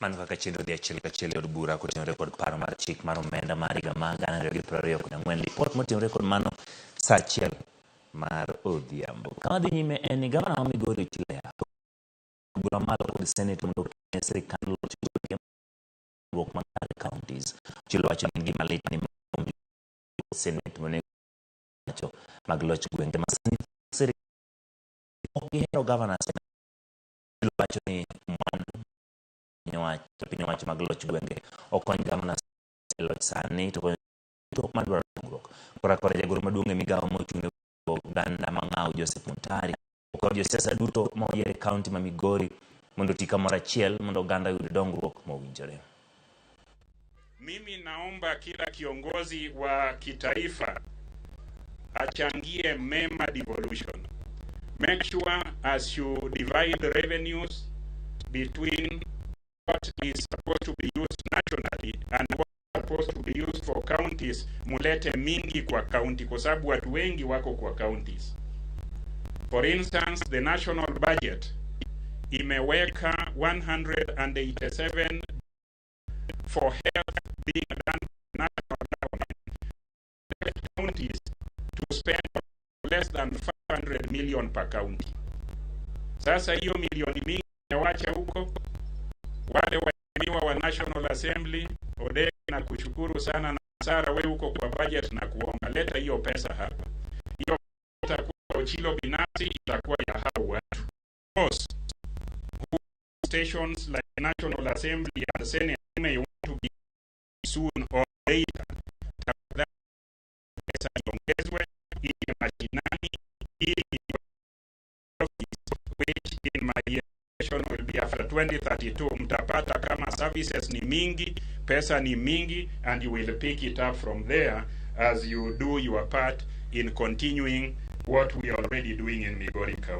Mano kaka chenro dhi achiel kachiel e od bura kotenore kod paro mar chik mar omenda mar higa mar 2024. Lipot motenore kod mano saa achiel mar odhiambo. Kama dhi nyime en ni gavana ma Migori Ochilo Ayacko bura malo kod senate mondo okelne sirikand loch dongruok makare counties. Ochilo wacho ni en gima lit ni senate monego wacho mag loch gwenge ma sani sirikal ok gihero governors. Ochilo wacho ni mwandu piny owacho mag loch gwenge okony governors e loch sani to konyo madwaro dongruok. Kora kora jagoro maduong' e migawo mochung' ne oganda mang'aw Joseph Muntari okwayo josiasa duto ma oyier e kaunti ma Migori mondo oti kamoro achiel mondo oganda oyud dongruok mowinjore. Mimi naomba kila kiongozi wa kitaifa achangie mema devolution. Make sure as you divide revenues between what is supposed to be used nationally and what is supposed to be used for counties, mulete mingi kwa county, kwa sababu watu wengi wako kwa counties. For instance, the national budget imeweka 187 for health being done by national government, counties to spend less than 500 million per county. Sasa hiyo milioni mingi wacha huko, wale waheshimiwa wa National Assembly, Odeke na kushukuru sana na Sara, we huko kwa budget na kuomba leta hiyo pesa hapa. Hiyo itakuwa Ochilo binafsi, itakuwa ya hao watu. Of stations like National Assembly and Senate may want to be soon or later. Tafadhali pesa iongezwe ili mashinani, ili which in my estimation will be after 2032, mtapata kama services ni mingi, pesa ni mingi, and you will pick it up from there as you do your part in continuing what we are already doing in Migori County.